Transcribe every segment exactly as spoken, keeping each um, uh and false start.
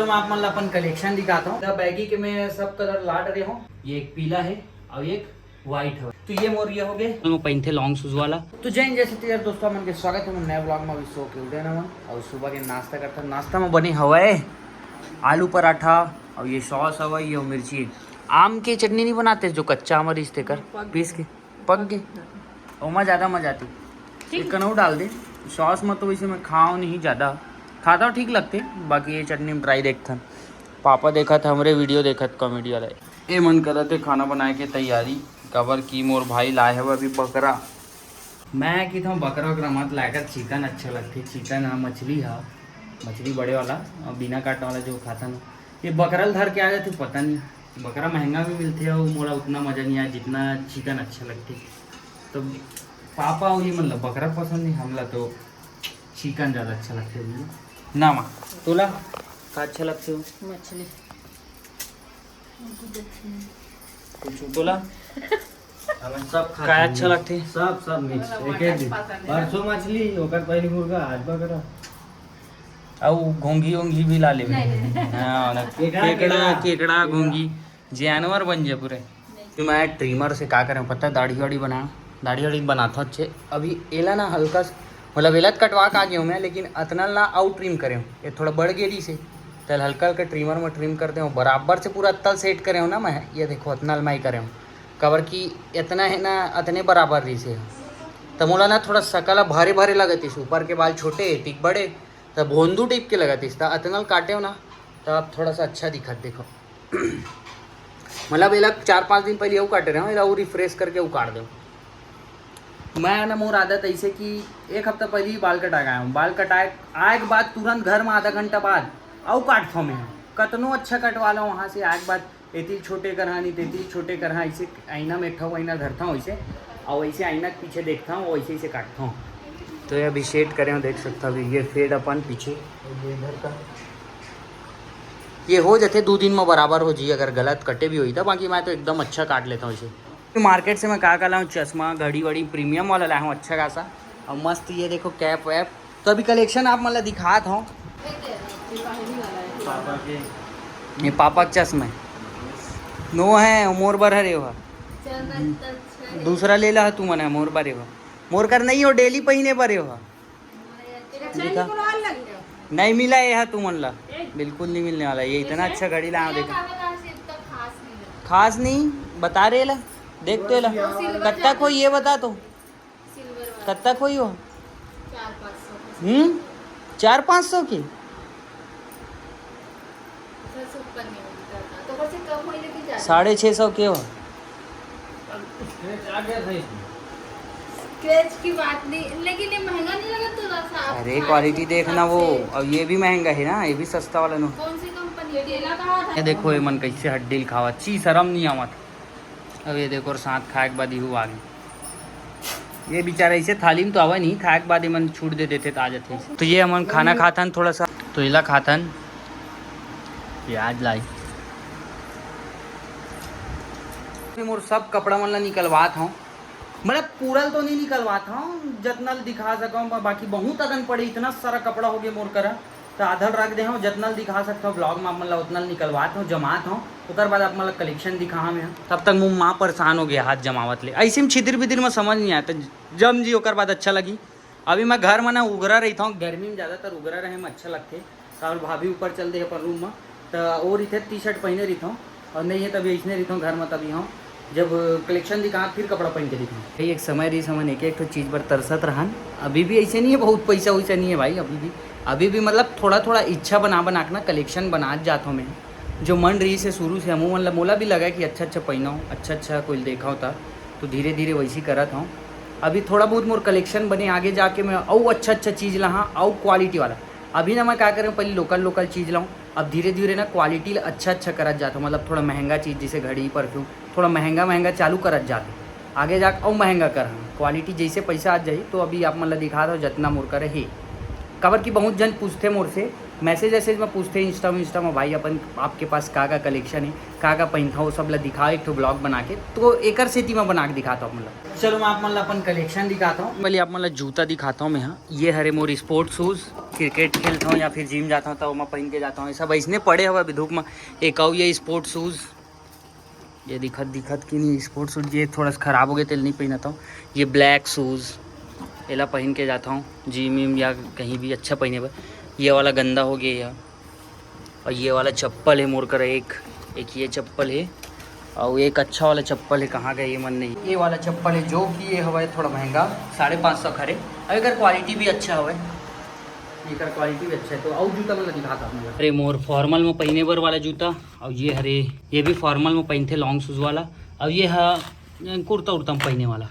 तो मैं आप मन ला अपन कलेक्शन दिखाता हूँ। बैगी के मैं सब कलर ला डरे हूँ। ये एक पीला है और एक व्हाइट है। तो ये मोर ये हो गए, वो पहनते लॉन्ग शूज वाला। तो जय हिंद, जय छत्तीसगढ़ दोस्तों, मन के स्वागत है मोर नया ब्लॉग में। अभी सो के उठे ना मन, और सुबह के नाश्ता करता। नाश्ता में बने हवा है आलू पराठा, और ये सॉस हवा, ये मिर्ची। आम के चटनी नहीं बनाते जो कच्चा आम रिश्ते कर पीस के पक गए, ओमा ज़्यादा मजा आती। एक कनऊ डाल दे सॉस में, तो वैसे मैं खाओ नहीं ज़्यादा, खाता हूँ ठीक लगते, बाकी ये चटनी में ट्राई देखथन। पापा देखत हमरे वीडियो देखत कॉमेडी वाला। ए मन करत हे खाना बनाए के तैयारी, काबर की मोर भाई लाए हवे अभी बकरा। मैं किथों बकरा वकरा मत लाकर, चिकन अच्छा लगथे, चिकन हा, मछली हा, मछली बड़े वाला, अउ बिना काट वाला जो खाथन। ये बकरा ल धर के आ जाथे, पता नहीं, बकरा महंगा भी मिलथे अउ मोला उतना मजा नहीं आया जितना चिकन अच्छा लगथे। तो पापा अउ ये मन ला बकरा पसंद नहीं, हमला तो चिकन ज़्यादा अच्छा लगथे भैया। ना माँ, तोला का अच्छा लगथे हो? मछली। कुछ तोला हमें सब खाते का हैं। अच्छा लगथे? सब, सब मिक्स, एक एक दिन। परसों मछली, ओकर पहले मुर्गा, आज बकरा। अउ घोंघी ओंघी भी ला लेबे। नहीं, नहीं। हाँ, ना, केकड़ा, केकड़ा, केकड़ा। केकड़ा, घोंघी, जानवर बन जा पूरे। तो मैं ट्रिमर से का करें पता है, दाढ़ी वाढ़ी बना, दाढ़ी वाढ़ी बनाता हूँ अच्छे। अभी एला ना हल्का स-, मतलब एला त कटवा का गया हूँ मैं, लेकिन अतना ला आउट ट्रिम करें, ये थोड़ा बढ़ गया से, तल हल्का हल्का ट्रिमर में ट्रिम कर दे हूँ, बराबर से पूरा तल सेट करे हूँ ना मैं। ये देखो अतना लमाई करे हूँ, काबर कि इतना है ना, अतने बराबर रही से। तो मोला ना थोड़ा सकल भारे भारे लगत इस, ऊपर के बाल छोटे, टिक बड़े, तो भोंदू टाइप के लगत इस, तो अतना ल काटे हो ना, तो अब थोड़ा सा अच्छा दिखत। देखो, मतलब एला चार पाँच दिन पहले अउ काटे रहे हूँ, एला अउ रिफ्रेश करके अउ काट दे। मैं ना, मोर आदत ऐसे कि एक हफ्ता पहले ही बाल कटा के आया हूँ। बाल कटाए आए के बाद तुरंत घर में आधा घंटा बाद अउ काटथौं मैं। कतनो अच्छा कटवा लो वहाँ से, आए के बाद एती छोटे करहा, नहीं तेती छोटे करहा, ऐसे आईना में एक ठो आईना धरता हूँ ऐसे, और ऐसे आईना के पीछे देखता हूँ, वैसे ऐसे काटता हूँ। तो ये अभी सेट करे हो, देख सकता अभी ये फेड अपन पीछे, ये इधर का, ये हो जाते दो दिन में बराबर हो जी, अगर गलत कटे भी होई था, बाकी मैं तो एकदम अच्छा काट लेता हूँ इसे। मार्केट से मैं का का लाऊँ, चश्मा, घड़ी वड़ी, प्रीमियम वाला लाया हूँ अच्छा खासा, और मस्त ये देखो कैप वैप। तो अभी कलेक्शन आप मतलब दिखात हूँ। पापा के। ये पापा के चश्मा है, नो है, मोर बर हरे हो, दूसरा ले ला तू मन है, मोर बर हो, मोर कर नहीं हो, डेली पहिने बर हो। दिखा। नहीं मिला ये है तू मन ला, बिल्कुल नहीं मिलने वाला। ये इतना अच्छा घड़ी लाया, देखो। खास नहीं, बता रहे ला, देख तो ला। कत्ता कोई ये बता तो, कत्ता कोई हो? हम्म, चार पाँच सौ की। साढ़े छः सौ के हो। स्क्रैच की बात नहीं, लेकिन ये महंगा नहीं लगा थोड़ा सा? अरे क्वालिटी देखना वो, अब ये भी महंगा है ना, ये भी सस्ता वाला नो। कौन सी कंपनी है? ये देखो ये मन कैसे हड्डी खावा, ची शर्म नहीं आवत। अब ये देखो, और साथ खाए के बाद इहू आ गई। ये बेचारा इसे थाली में तो आवा नहीं, खाए के बाद ये मन छूट दे देते तो आ जाते। तो ये हमन खाना खाथन थोड़ा सा, तो इला खाथन प्याज लाई। मोर सब कपड़ा मन ला निकलवात हूँ, मतलब पूरा तो नहीं निकलवात हूँ, जतना ल दिखा सकूँ, बाकी बहुत अगन पड़े, इतना सारा कपड़ा हो गया मोर करा। तो आधा ल रख दे हूँ, जतना ल दिखा सकता हूँ ब्लॉग में आप मन ला उतना ल निकलवात हूँ, जमात हूँ, ओकर बाद आप मन ला कलेक्शन दिखा हूँ मैं। तब तक मोर माँ परेशान हो गया हाथ जमावत ले, ऐसे में छितिर बितिर में समझ नहीं आता, जम जी ओकर बाद अच्छा लगी। अभी मैं घर में ना उघरा रहिता हूँ, गर्मी में ज़्यादातर उघरा रहे में अच्छा लगथे। काबर भाभी ऊपर चल दे अपन रूम में, तो वो रहिथे टी शर्ट पहने रहिता हूँ, और नहीं है तभी ऐसने रहिता हूँ घर में, तभी हूँ जब कलेक्शन दिखा फिर कपड़ा पहन के दिखा। एक समय रही समन एक एक ठो चीज़ पर तरसत रहन, अभी भी ऐसे नहीं है, बहुत पैसा वैसा नहीं है भाई, अभी भी, अभी भी मतलब थोड़ा थोड़ा इच्छा बना बना के ना कलेक्शन बना जाता हूँ मैं। जो मन रही से शुरू से हमू मन ला, मोला भी लगा कि अच्छा अच्छा पहनाओ, अच्छा अच्छा कोई देखा होता, तो धीरे धीरे वैसे ही करत हूँ। अभी थोड़ा बहुत मोर कलेक्शन बने, आगे जाके मैं अउ अच्छा अच्छा चीज़ लाहाँ, अउ क्वालिटी वाला। अभी ना मैं का करें, पहले लोकल लोकल चीज़ लाऊँ, अब धीरे धीरे ना क्वालिटी अच्छा अच्छा करत जाता हूँ, मतलब थोड़ा महंगा चीज़ जैसे घड़ी परफ्यूम, थोड़ा महंगा महंगा चालू करत जाते, आगे जाके अउ महंगा कर। क्वालिटी जैसे पैसा आ जाही, तो अभी आप मन ला दिखा दो जितना मोर करा हे। काबर कि बहुत जन पूछते मोर से, मैसेज वैसेज में पूछते, इंस्टा में, इंस्टा में, "भाई अपन आपके पास का का कलेक्शन है, का का पहनता हो, सब ला दिखा एक ठो ब्लॉग बना के।" तो एकर सेती मैं बना के दिखाता हूँ आप मन ला। चलो मैं आप मन ला अपन कलेक्शन दिखाता हूँ। पहले आप मन ला जूता दिखाता हूँ मैं। हाँ, ये हरे मोर स्पोर्ट्स शूज, क्रिकेट खेलता हूँ या फिर जिम जाता हूँ, तो मैं पहन के जाता हूँ। ये सब ऐसने पड़े हुए अभी धूप में। एक और ये स्पोर्ट्स शूज़, ये दिखत दिखत कि नहीं, स्पोर्ट्स शूज़ ये थोड़ा सा खराब हो गया, तेल नहीं पहनता हूँ। ये ब्लैक शूज़, एला पहन के जाता हूँ जिम विम या कहीं भी अच्छा पहने बर। ये वाला गंदा हो गया है। और ये वाला चप्पल है मोर कर, एक एक ये चप्पल है, और एक अच्छा वाला चप्पल है, कहाँ गया ये मन नहीं। ये वाला चप्पल है जो कि ये हवा थोड़ा महंगा, साढ़े पाँच सौ खरे। अब एकर क्वालिटी भी अच्छा हवा, एकर क्वालिटी भी अच्छा है। तो और जूता मन ला दिखा था। अरे मोर फॉर्मल में पहने बर वाला जूता, और ये हरे, ये भी फॉर्मल में पहनते लॉन्ग शूज़ वाला, और ये हा कुर्ता उर्ता में पहने वाला।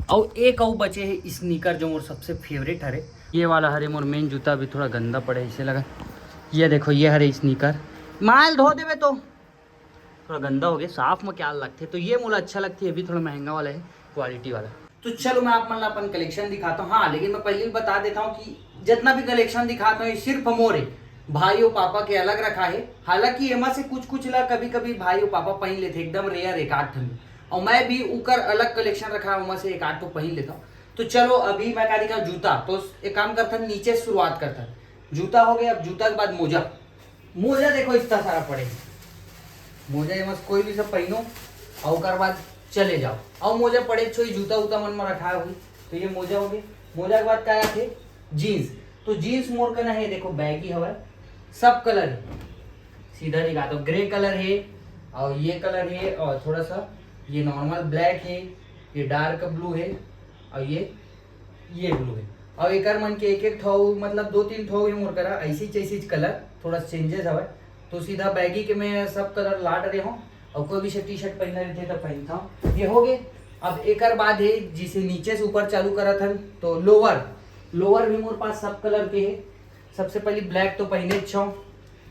और एक और बचे है स्नीकर, जो मोर सबसे फेवरेट हरे। ये वाला हरे मोर मेन जूता, अभी थोड़ा गंदा पड़े ऐसे लगा। ये देखो, ये हरे स्नीकर, माल धो देवे तो थोड़ा गंदा हो गया, साफ में क्या लगते, तो ये मोला अच्छा लगती है, अभी थोड़ा महंगा वाला है, क्वालिटी वाला। तो चलो मैं आप मन ला अपन कलेक्शन दिखाता हूँ। हाँ, लेकिन मैं पहले भी बता देता हूँ कि जितना भी कलेक्शन दिखाता हूँ, ये सिर्फ मोर है, भाई और पापा के अलग रखा है। हालांकि एमा से कुछ कुछ ला कभी कभी भाई और पापा पहन लेते, एकदम रेयर एक आध ठन, और मैं भी उकर अलग कलेक्शन रखा है, ओमा से एक आध ठो पहन लेता हूँ। तो चलो अभी मैं का दिखा जूता, तो एक काम करता, नीचे से शुरुआत करता। जूता हो गया, अब जूता के बाद मोजा। मोजा देखो इतना सारा पड़े, मोजा एमा से कोई भी सब पहनो और ओकर बाद चले जाओ। और मोजा पड़े छो जूता उता मन में रखा हुई, तो ये मोजा हो गए। मोजा के बाद का आथे? जीन्स। तो जीन्स मोर कना है, देखो बैगी हवा, सब कलर है, सीधा दिखा दो, ग्रे कलर है और ये कलर है और थोड़ा सा ये नॉर्मल ब्लैक है, ये डार्क ब्लू है और ये ये ब्लू है। और एकर मन के एक एक ठो, मतलब दो तीन ठो है मोर करा ऐसी चैसी कलर, थोड़ा चेंजेस हवे। तो सीधा बैगी के मैं सब कलर लाट रहे हूँ, और कोई भी से टी शर्ट पहनना रहते तो पहनता हूँ। ये हो गए। अब एकर बाद है जिसे नीचे से ऊपर चालू करत हन, तो लोअर, लोअर भी मोर पास सब कलर के है। सबसे पहले ब्लैक तो पहने छो,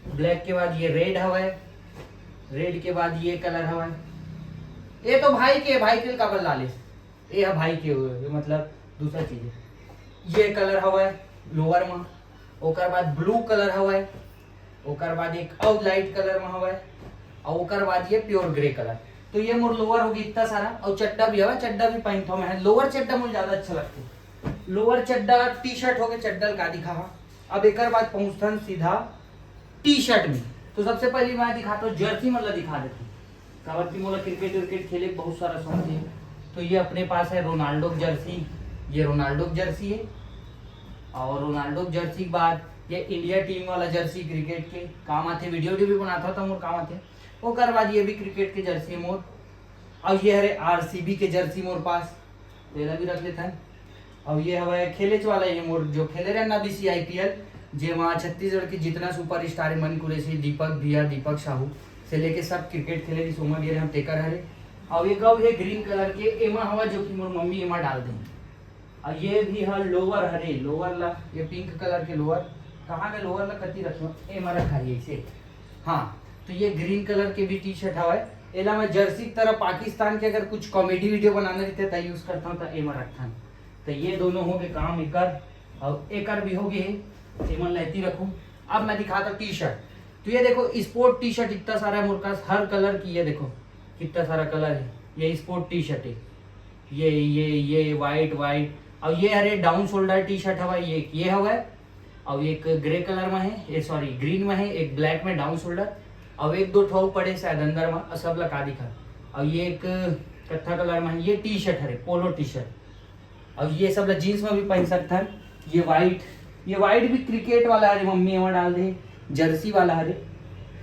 ब्लैक के बाद ये रेड हवे, रेड के बाद ये कलर हवे। ये तो भाई के, भाई के काबर लाले, ये है भाई के हुए, ये मतलब दूसरा चीज है। ये कलर हवे लोअर में, ओकर बाद ब्लू कलर हवे, ओकर बाद एक और लाइट कलर में हवे, और ओकर बाद ये प्योर ग्रे कलर। तो ये मोर लोअर होगी इतना सारा, और चड्डा भी हवे, चड्डा भी पहनता हूँ मैं। लोअर चड्डा मुझे ज्यादा अच्छा लगता है। लोअर चड्डा, टी शर्ट हो गए, चड्डा का दिखा। अब एकर बाद पहुंचथन सीधा टी शर्ट में। तो सबसे पहले मैं दिखाता हूँ, जर्सी मतलब दिखा देता हूँ, काबर कि मोला क्रिकेट विकेट खेले के बहुत सारा शौक है। तो ये अपने पास है रोनाल्डो की जर्सी, ये रोनाल्डो की जर्सी है। और रोनाल्डो की जर्सी के बाद ये इंडिया टीम वाला जर्सी, क्रिकेट के काम आते, वीडियो वीडियो भी बनाता था, मोर काम आते। ओकर बाद ये भी क्रिकेट के जर्सी मोर। और ये हरे आरसीबी के जर्सी मोर पास, तो एला भी रख लेथन। और ये हवे खेलेच वाला, ये मोर जो खेले रहे ना बीसी आईपीएल, जेमा छत्तीसगढ़ के जितना सुपरस्टार है, मन कुरैशी, दीपक भैया, दीपक साहू से लेके सब क्रिकेट खेले रही, सोमा गिरे हम तेकर हरे। और ये गौ है ग्रीन कलर के, एमा हवा जो कि मोर मम्मी एमा डाल दे। और ये भी है लोअर हरे, लोअर ला, ये पिंक कलर के लोअर, कहाँ के लोअर ला कति रखो, एमा रखा है इसे। हाँ, तो ये ग्रीन कलर के भी टी शर्ट हवे। एला मैं जर्सी की तरह पाकिस्तान के अगर कुछ कॉमेडी वीडियो बनाना रहते त यूज करता हूँ, तो एमा रखता हूँ। तो ये दोनों हो गए काम एकर, और एकर भी हो गए, एमन ला एती रखूँ। अब मैं दिखाता हूँ टी शर्ट। तो ये देखो स्पोर्ट टी शर्ट इतना सारा है मोर पास, हर कलर की। ये देखो कितना सारा कलर है, ये स्पोर्ट टी शर्ट है, ये ये ये वाइट वाइट। और ये हरे डाउन शोल्डर टी शर्ट हवा, ये ये हवा, और एक ग्रे कलर में है, ये सॉरी ग्रीन में है, एक ब्लैक में डाउन शोल्डर, और एक दो ठो पड़े शायद अंदर में, और सब ला का दिखा। और ये एक कत्था कलर में है, ये टी शर्ट हरे, पोलो टी शर्ट। और ये सब ला जीन्स में भी पहन सकता है। ये वाइट, ये वाइट भी क्रिकेट वाला हरे, मम्मी एमा डाल दे, जर्सी वाला हरे,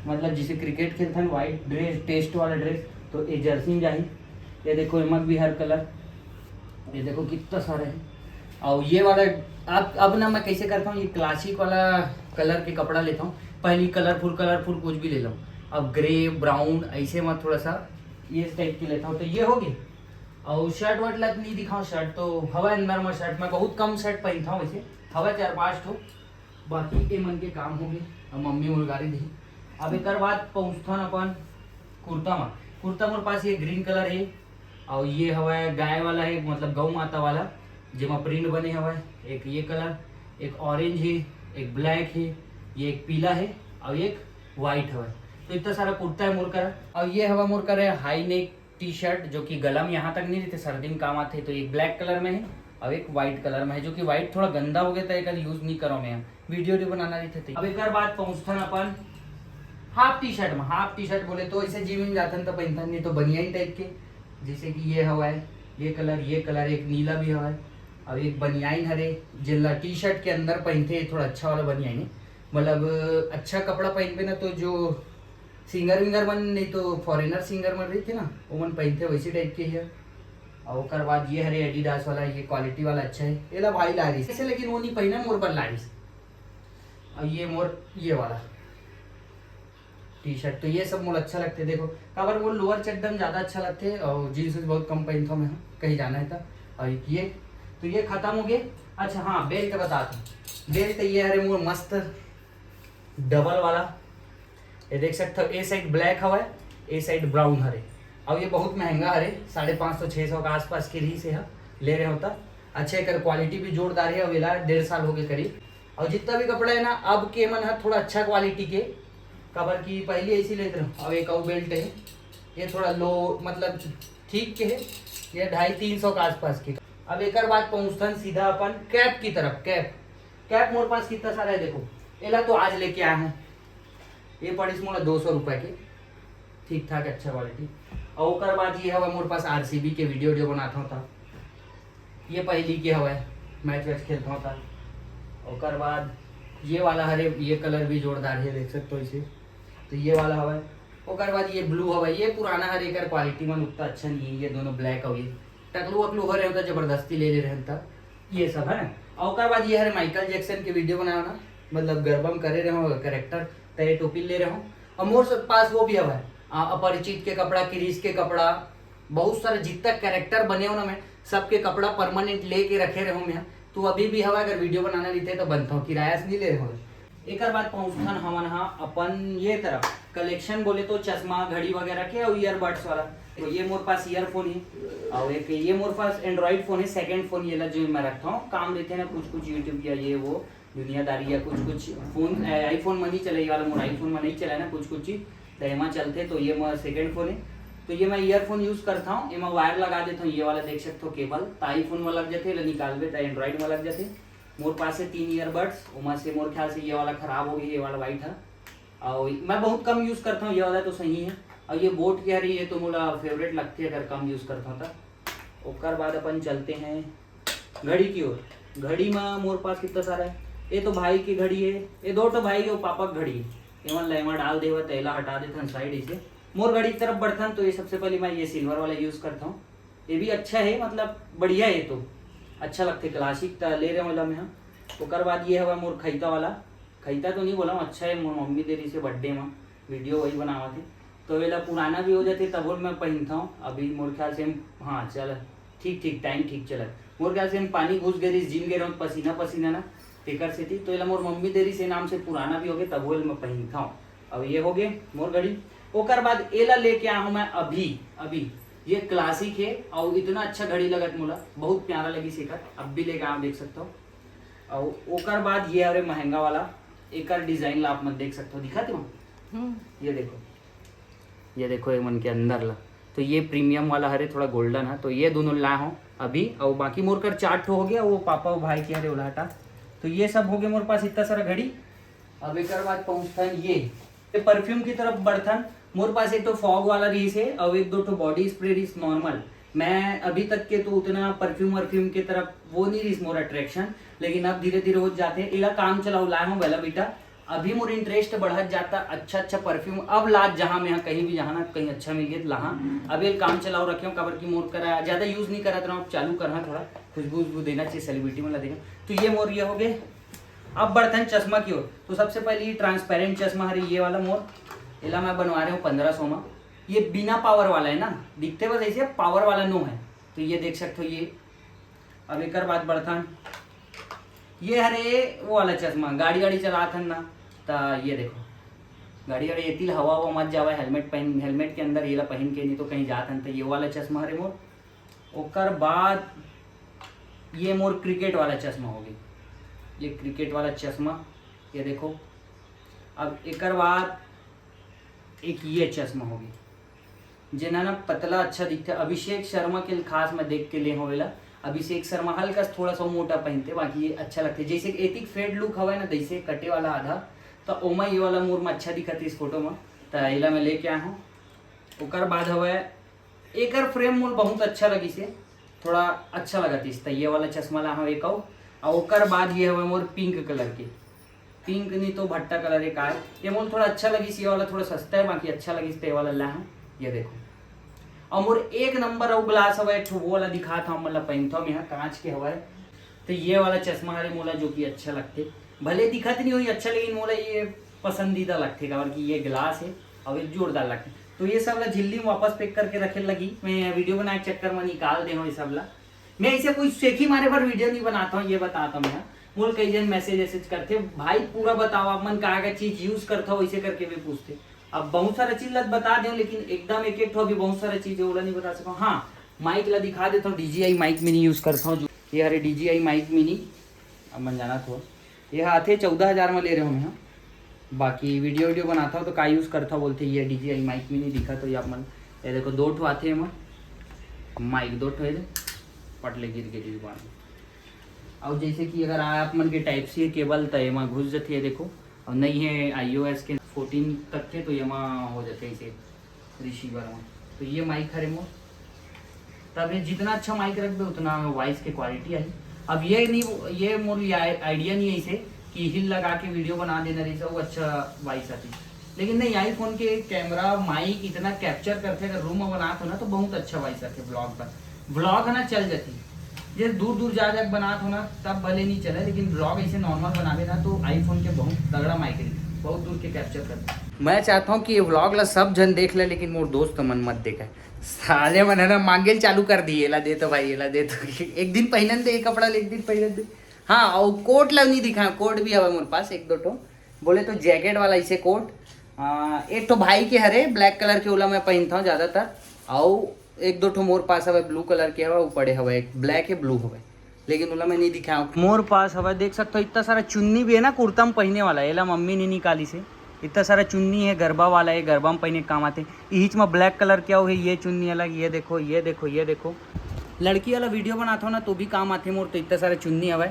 मतलब जिसे क्रिकेट खेलता है वाइट ड्रेस, टेस्ट वाला ड्रेस, तो ये जर्सी में जाही। ये देखो एमक भी हर कलर, ये देखो कितना सारा है। और ये वाला, अब अब ना मैं कैसे करता हूँ, ये क्लासिक वाला कलर के कपड़ा लेता हूँ। पहले कलरफुल कलरफुल कुछ भी ले लो, अब ग्रे ब्राउन ऐसे मैं थोड़ा सा ये टाइप के लेता हूँ। तो ये हो गई। और शर्ट वर्ट ला तो नहीं दिखाऊँ, शर्ट तो हवा अंदर में, शर्ट मैं बहुत कम शर्ट पहनता हूँ वैसे, हवा चार पाँच ठो, बाकी ए मन के काम हो गए। अब मम्मी मोर गाड़ी दी। अब एक बाद पहुँचथन अपन कुर्ता में। कुर्ता मोर पास ये ग्रीन कलर है, और ये हवा गाय वाला है, मतलब गौ माता वाला, जेमा प्रिंट बने हवा। एक ये कलर, एक ऑरेंज है, एक ब्लैक है, ये एक पीला है, और एक वाइट हवा। तो इतना सारा कुर्ता है मोर करा। और ये हवा मोर करा है हाई नेक टी शर्ट, जो कि गला में यहाँ तक नहीं रहते, सर्दी में काम आते। तो एक ब्लैक कलर में है और एक वाइट कलर में है, जो कि वाइट थोड़ा गंदा हो गया था, एक यूज नहीं करो मैं। वीडियो वीडियो बनाना रहिथे। अब एक बात पहुंचथन अपन हाफ टी शर्ट में। हाफ टी शर्ट बोले तो ऐसे जिम में जाथन तो पहनथन, नहीं तो बनियान टाइप के, जैसे कि ये हवा है, ये कलर, ये कलर, एक नीला भी हवा है। अब एक बनियान हरे, जेला टी शर्ट के अंदर पहनते, थोड़ा अच्छा वाला बनियान है। मतलब अच्छा कपड़ा पहनबे ना, तो जो सिंगर विंगर मन, नहीं तो फॉरेनर सिंगर मन रहिथे ना, वो मन पहनते वैसे टाइप के ही है। और ओकर बाद ये हरे एडिडास वाला, ये क्वालिटी वाला अच्छा है, एला भाई ला रही से, लेकिन वो नहीं पहना, मोर बर ला रही। और ये मोर ये वाला टी शर्ट, तो ये सब मोला अच्छा लगते। देखो, काबर वो लोअर चड्डा में ज़्यादा अच्छा लगते, और जींस बहुत कम पहनता हूँ मैं, कहीं जाना है तो। और ये, तो ये खत्म हो गए। अच्छा हाँ, बेल्ट बताता हूँ। बेल्ट ये हरे मोर मस्त डबल वाला, ये देख सकते हो, ए साइड ब्लैक हवा है, ए साइड ब्राउन हरे। अब ये बहुत महंगा हरे, साढ़े पाँच सौ छः सौ के आसपास की रही से है, ले रहे होता। अच्छा, एक क्वालिटी भी जोरदार है। अब एला डेढ़ साल हो गए करीब। और जितना भी कपड़ा है ना, अब के मन है थोड़ा अच्छा क्वालिटी के, काबर की पहले ऐसी लेते रहो। अब एक और बेल्ट है, ये थोड़ा लो, मतलब ठीक के है, ये ढाई तीन सौ के आसपास की। अब एक बात पहुंचथन सीधा अपन कैप की तरफ। कैप, कैप मोर पास कितना सारा है, देखो, एला तो आज लेके आया हूँ, ये पड़िस मोला दो सौ रुपए के, ठीक ठाक, अच्छा क्वालिटी। और ओकर बाद ये हवा मोर पास आरसीबी के वीडियो वीडियो बनाता हूँ था, ये पहली के हवा, मैच वैच खेलता हूँ था। ओकर बाद ये वाला हरे, ये कलर भी जोरदार है, देख सकते हो इसे। तो ये वाला हवा, ओकर बाद ये ब्लू हवा, ये पुराना हरे, एकर क्वालिटी मन उतना अच्छा नहीं है। ये दोनों ब्लैक हो गए, टकलू वकलू हो रहे होता, जबरदस्ती ले ले रहे होता, ये सब है ना। और ओकर बाद ये हरे माइकल जैक्सन के वीडियो बनाओ ना, मतलब गरबा में करे रहे हो कैरेक्टर, तो ये टोपी ले रहे हो। और मोर सब पास वो भी हवा है, आ, अपरिचित के कपड़ा, किरीस के कपड़ा, बहुत सारे जितना कैरेक्टर बने हो ना, मैं सबके कपड़ा परमानेंट लेके रखे रहे हूँ मैं। तो अभी भी हवा, अगर वीडियो बनाना रहते तो बनता हूँ, किराया से नहीं ले रहे हो। एक बात पहुँचथन हमन हा अपन ये तरफ कलेक्शन बोले तो चश्मा, घड़ी वगैरह के और ईयरबड्स वाला। तो ये मोर पास ईयरफोन है, और एक ये मोर पास एंड्रॉइड फोन है, सेकंड फोन, ये ला जो मैं रखता हूँ, काम देते हैं ना कुछ कुछ यूट्यूब या ये वो दुनियादारी या कुछ कुछ फोन, आईफोन में नहीं चले वाला, मोर आईफोन में नहीं चला ना कुछ कुछ चीज, तो एमा चलते। तो ये मोर सेकंड फोन है, तो ये मैं ईयरफोन यूज करता हूँ, एमा वायर लगा देता हूँ, ये वाला देख सकते हो केबल, तो आईफोन में लग जाते, एला निकालबे तो एंड्रॉइड में लग जाते। मोर पास है तीन ईयरबड्स, ओमा से मोर ख्याल से ये वाला खराब हो गई, ये वाला वाइट है। और मैं बहुत कम यूज करता हूँ, ये वाला तो सही है। और ये बोट के हरे, ये तो मोला फेवरेट लगती है अगर कम यूज करता हूँ तो। ओकर बाद अपन चलते हैं घड़ी की ओर। घड़ी में मोर पास कितना सारा है, ये तो भाई की घड़ी है, ये दो तो भाई और पापा की घड़ी है। एमन ला एमा डाल देवा, तो एला हटा देथन साइड इसे। मोर घड़ी की तरफ बढ़थन, तो ये सबसे पहले मैं ये सिल्वर वाला यूज करता हूँ। ये भी अच्छा है, मतलब बढ़िया है, तो अच्छा लगते, क्लासिक त ले रहे हो ला मैं। ओकर बाद ये हवा मोर खैता वाला, खैता तो नहीं बोला हूँ, अच्छा है, मोर मम्मी दे रही से बर्थडे में, वीडियो वही बनावा थे, तो वेला पुराना भी हो जाते तब मैं पहनता हूँ। अभी मोर ख्याल से हम, हाँ चल, ठीक ठीक, टाइम ठीक चलत। मोर ख्याल से हम पानी घुस गए रही, जिम गए रहो, पसीना पसीना ना, तेकर से थी, तो एला मोर मम्मी दे रही से नाम से पुराना भी हो गए, तब वो मैं पहनता हूँ। अब ये हो गए मोर घड़ी। ओकर बाद एला लेके आया हूँ मैं अभी, अभी ये क्लासिक है और इतना अच्छा घड़ी लगत मोला, बहुत प्यारा लगी सेकर, अब भी लेके आया, देख सकते हो। और ओकर बाद ये हरे महंगा वाला, एकर डिजाइन ला आप मन देख सकते हो, दिखा दो। हम्म। ये देखो, ये देखो, ये मन के अंदर ला, तो ये प्रीमियम वाला हरे, थोड़ा गोल्डन है, तो ये दोनों ला हो अभी। और बाकी मोर कर चार ठो हो गया, वो पापा और भाई के हरे उलाटा। तो ये सब हो गए मोर पास इतना सारा घड़ी। अब एक बात पहुंचता है ये, ये परफ्यूम की तरफ बढ़थन। मोर पास एक तो फॉग वाला रहीस है और एक दो ठो बॉडी स्प्रे रहीस नॉर्मल। मैं अभी तक के तो उतना परफ्यूम वर्फ्यूम की तरफ वो नहीं रहीस मोर अट्रैक्शन, लेकिन अब धीरे धीरे हो जाते हैं। एला काम चलाओ लाए हूँ बेला बेटा, अभी मोर इंटरेस्ट बढ़त जाता। अच्छा अच्छा परफ्यूम अब लात जहाँ मैं कहीं भी जहाँ ना कहीं अच्छा मिल गया तो लहा। अब ये काम चलाओ रखे हूँ, काबर की मोर करा ज्यादा यूज नहीं करत रहा हूँ, चालू करना थोड़ा खुशबू उशबू देना चाहिए, सेलिब्रिटी वाला देना। तो ये मोर ये हो गए। अब बढ़थन चश्मा की ओर। तो सबसे पहले ये ट्रांसपेरेंट चश्मा हरे, ये वाला मोर, एला मैं बनवा रहे हूँ पंद्रह सौ में। ये बिना पावर वाला है ना, दिखते बस ऐसे, पावर वाला नो है। तो ये देख सकते हो। ये अब एक बात बढ़थन, ये हरे वो वाला चश्मा, गाड़ी गाड़ी चलात हन ना, तो ये देखो, गाड़ी गाड़ी एतिल हवा हवा मत जावे, हेलमेट पहन, हेलमेट के अंदर ये ला पहन के, नहीं तो कहीं जात हन, तो ये वाला चश्मा हरे मोर। ओकर बाद ये मोर क्रिकेट वाला चश्मा हो गई, ये क्रिकेट वाला चश्मा, ये देखो। अब एकर बाद एक ये चश्मा हो गई, जेना ना पतला अच्छा दिखते, अभिषेक शर्मा के खास मैं देख के ले हो एला। अभिषेक शर्मा हल्का सा थोड़ा सा मोटा पहनते, बाकी ये अच्छा लगते। जैसे कि एतिक फेड लुक हवय ना, जैसे कटे वाला आधा, तो ओमा ये वाला मोर में अच्छा दिखत इस फोटो में, तो एला मैं लेके आया हूँ। ओकर बाद हवय एकर फ्रेम मोर बहुत अच्छा लगिस हे, थोड़ा अच्छा लगत इस, तो ये वाला चश्मा ला हवय एक अउ। और ओकर बाद ये हवय मोर पिंक कलर के, पिंक नहीं तो भट्टा कलर एक आय, ये मोर थोड़ा अच्छा लगिस, ये वाला थोड़ा सस्ता है, बाकी अच्छा लगिस, तो ये वाला ला हूँ। ये देखो, और मोर एक नंबर अउ ग्लास हवय एक ठो, वो वाला दिखात हूँ, मतलब पहनता हूँ मैं, कांच के हवय। तो ये वाला चश्मा हरे मोला, जो कि अच्छा लगते, भले दिखत नहीं होई अच्छा, लेकिन मोला ये पसंदीदा लगते, काबर कि ये ग्लास है और ये जोरदार लगते। तो ये सब ला झिल्ली में वापस पैक करके रखे लगी, मैं वीडियो बनाए के चक्कर में निकाल दे हूँ ये सब ला। मैं ऐसे कोई सेखी मारे पर वीडियो नहीं बनाता हूँ, ये बताता हूँ मैं। मोल कई जन मैसेज वैसेज करते, "भाई पूरा बताओ, आप मन का का चीज यूज करता हो?" ऐसे करके भी पूछते। अब बहुत सारा चीज ला बता दे, लेकिन एकदम एक एक ठो अभी बहुत सारा चीज है, ओला नहीं बता सकता। हाँ, माइक ला दिखा देता हूँ, डीजीआई माइक मिनी यूज करता हूँ। जो ये हरे डीजीआई माइक मिनी, अब मन जाना थो, ये आथे चौदह हजार में ले रहे हो मैं। हाँ, बाकी वीडियो वीडियो बनाता हूँ तो का यूज करता हूँ बोलते, ये डीजीआई माइक मिनी दिखा तो ये आप मन, ये देखो दो ठो आथे एमा, माइक दो ठो, ये दे, पट ले गिर गिरी बार। और जैसे कि अगर आप मन के टाइप सी केबल, तो एमा घुस जाती है, देखो। और नहीं है आईओएस के फोर्टीन तक के, तो एमा हो जाते हैं इसे रिसीवर में। तो ये माइक हरे मोर, तब ये जितना अच्छा माइक रखबे, उतना वॉइस के क्वालिटी आई। अब ये नहीं, ये मोर आइडिया नहीं है इसे कि हिल लगा के वीडियो बना देना रही, वो अच्छा वॉइस आती। लेकिन नहीं, आईफोन के कैमरा माइक इतना कैप्चर करते, अगर रूम में बनात हो ना, तो बहुत अच्छा वॉइस आते ब्लॉग का। ब्लॉग है ना, चल जाती। जे दूर दूर जा जाके बनात हो ना, तब भले नहीं चले, लेकिन ब्लॉग ऐसे नॉर्मल बनावे ना, तो आईफोन के बहुत तगड़ा माइक है, बहुत दूर के कैप्चर करते। मैं चाहता हूँ कि ये व्लॉग ला सब जन देख ले, लेकिन मोर दोस्त मन मत देखे। साले मन है ना, मांगे ल चालू कर दिए, "एला दे तो भाई, एला दे तो।" एक दिन पहनन दे ये कपड़ा ले, एक दिन पहनन दे। हाँ, और कोट ला नहीं दिखा, कोट भी हवा मोर पास एक दो ठो। बोले तो जैकेट वाला इसे कोट, आ, एक ठो भाई के हरे ब्लैक कलर के, ओला मैं पहनता हूँ ज्यादातर। और एक दो ठो मोर पास हवे, ब्लू कलर के हवे, वो पड़े हवे, एक ब्लैक है, ब्लू हवे, लेकिन ओला मैं नहीं दिखाया। मोर पास हवे, देख सकते हो, इतना सारा चुन्नी भी है ना कुर्ता में पहने वाला, एला मम्मी ने निकाली से। इतना सारा चुन्नी है, गरबा वाला है, गरबा में पहने के काम आते। इहिच में ब्लैक कलर क्या हो है, ये चुन्नी अलग, ये देखो, ये देखो, ये देखो। लड़की वाला वीडियो बनाता हो ना, तो भी काम आते मोर, तो इतना सारा चुन्नी हवे।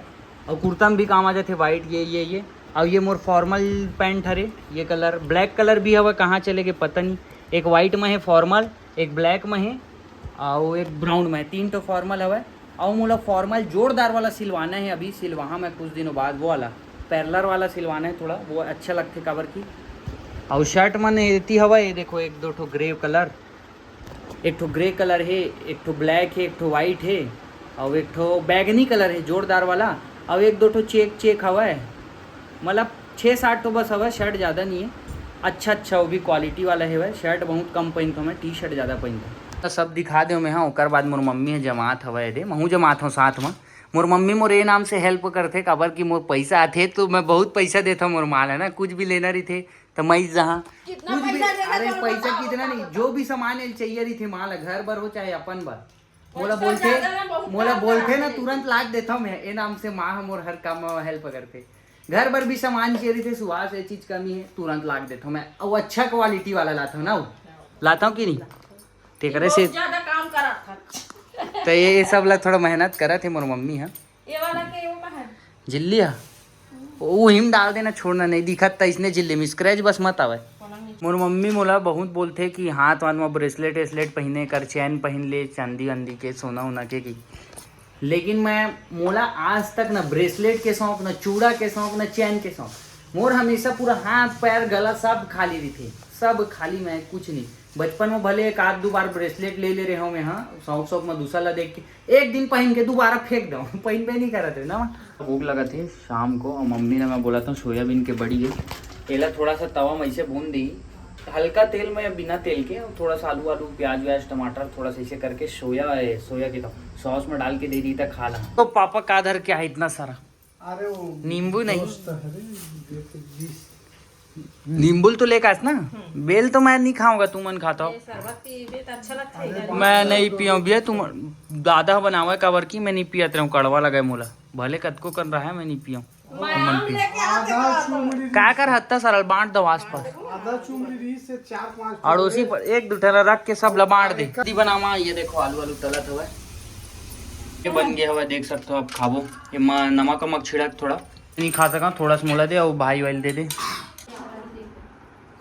और कुर्ता में भी काम आ जाते, वाइट, ये, ये, ये। और ये मोर फॉर्मल पैंट हरे, ये कलर, ब्लैक कलर भी हवे, कहाँ चले गए पता नहीं। एक वाइट में है फॉर्मल, एक ब्लैक में है, और एक ब्राउन में है, तीन ठो फॉर्मल हवे। और मोला फॉर्मल जोरदार वाला सिलवाना है, अभी सिलवाहा मैं कुछ दिनों बाद, वो वाला पैरलर वाला सिलवाना है थोड़ा, वो अच्छा लगते काबर की। और शर्ट मन एती हवा, ये देखो, एक दो ठो ग्रे कलर, एक ठो ग्रे कलर है, एक ठो ब्लैक है, एक ठो वाइट है, और एक ठो बैगनी कलर है जोरदार वाला, और एक दो ठो चेक चेक हवा है, मतलब छः सात ठो बस हवा, शर्ट ज़्यादा नहीं है। अच्छा अच्छा, वो भी क्वालिटी वाला है भाई, शर्ट बहुत कम पहनता हूँ मैं, टी शर्ट ज़्यादा पहनता हूँ। तो सब दिखा दे मैं, हाँ, ओकर बाद मोर मम्मी है जमात हवा है दे, महूँ जमात हूँ साथ में। मोर मम्मी मोर ए नाम से हेल्प करथे, काबर कि मोर पैसा आथे तो मैं बहुत पैसा देथव मोर माँ ल, है ना, कुछ भी लेना रहिथे तो मैं जहाँ कितना कुछ भी, पैसा देना अरे चाहता पैसा था, कितना नहीं, जो भी सामान एल चाहिए रहिथे माँ ल, घर बर हो चाहे अपन बर, मोला पैसा बोलथे, ज्यादा ना, बहुत मोला ज्यादा बोलथे ना, रहिथे। तुरंत लाग देथव मैं, ए नाम से माँ ह मोर हर काम म हेल्प करथे। घर बर भी सामान चाहिए रहिथे, सुभाष ये चीज कमी है, तुरंत लाग देथव मैं, अउ अच्छा क्वालिटी वाला लाथव ना, लाथव कि नहीं? तेकरे से बहुत ज्यादा काम करत हन। तो ये सब ला थोड़ा मेहनत करत हे मोर मम्मी ह। ये वाला के वो कहाँ है? जिल्ली ह। वो हिम डाल देना, छोड़ना नहीं दिखत त इसने जिल्ली में स्क्रैच बस मत आवे। पलंग नीचे। मोर मम्मी मोला बहुत बोलथे कि हाथ वाथ में ब्रेसलेट वेसलेट पहिने कर, चैन पहिन ले चांदी वांदी के, सोना वोना के की। लेकिन मैं, मोला आज तक ना ब्रेसलेट के शौक, ना चूड़ा के शौक, ना चैन के शौक। मोर हमेशा पूरा हाथ पैर गला सब खाली रहिथे, सब खाली, मैं कुछ नहीं। बचपन में भले एक आध दो बार ब्रेसलेट ले ले रहे हो मैं, हाँ, शौक शौक में दूसरा ला देख के एक दिन पहिन के दोबारा फेंक दो, पहिनबे नहीं करत रहे ना। भूख लगत हे शाम को, और मम्मी ने मैं बोला था सोयाबीन के बड़ी है, एला थोड़ा सा तवा में ऐसे भून दी, हल्का तेल में, बिना तेल के, थोड़ा सा आलू आलू प्याज व्याज टमाटर थोड़ा सा ऐसे करके सोया है, सोया के तो सॉस में डाल के दे दी था, खा ला। तो पापा का धर के है इतना सारा? अरे वो नींबू नहीं। दोस्त है रे, ये तो बीस। नींबू तो लेकर आस ना। बेल तो मैं नहीं खाऊंगा, तू मन खाता हो। ये शरबत पीबे त अच्छा लगथे, अरे गर्मी बाप मैं रे। नहीं पियो भैया, तुम दादा बनावे काबर की मैं नहीं पियत रहूं, कड़वा लगे मोला, भले कतको कर रहा है मैं नहीं पियो। मैं तुम मन आम पियो। लेके आते आधा बाबा। चुमड़ी का कर हत्ता सरल बांट दो आसपास। आधा चुमड़ी रही से चार पांच अड़ोसी पर एक दो ठेला रख के सब ला बांट दे। कदी बनावा, ये देखो आलू आलू तलत हुआ है। ये बन गया हुआ, देख सकते हो आप, खाबो। ये मा-, नमक वमक छिड़क थोड़ा, नहीं खा सका, थोड़ा सा मोला दे और भाई वाइल दे दे।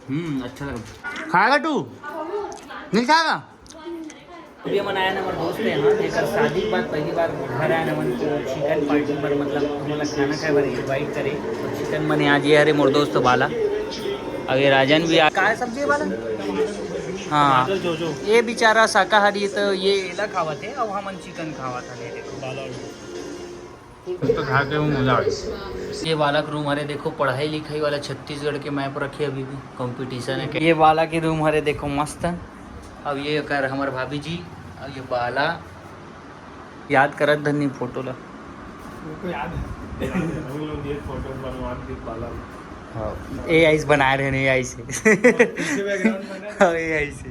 हम्म, अच्छा लगा। खाएगा तू? नहीं खाएगा? अभी हमन आए ना, हमर दोस्त है यहाँ, जेकर शादी के बाद पहली बार घर आए ना, हमन तो चिकन पार्टी पर, मतलब, हमन ला खाना खाए बर इनवाइट करे, तो चिकन बने आज ये हरे मोर दोस्त बाला, अउ ये राजन भी आ, का सब्जी है बाला? हाँ, टमाटर जो, जो। ये बेचारा शाकाहारी है, तो ये एला खावत है, अब हमन चिकन खावत है, ये देखो। बाला। तो खा के वो मजा आ गया। ये बाला के रूम हरे, देखो, पढ़ाई लिखाई वाला छत्तीसगढ़ के मैप रखे, अभी भी कंपटीशन है। ये बाला के रूम हरे, देखो, मस्त है। अब ये कर हमर भाभी जी, अब ये बाला याद करत धनी फोटो ला। उनको याद है। हम लोग ये फोटो बनवान के बाला। हाँ, एआई से बनाए रहे, एआई से। पीछे बैकग्राउंड बना है। हाँ, एआई से।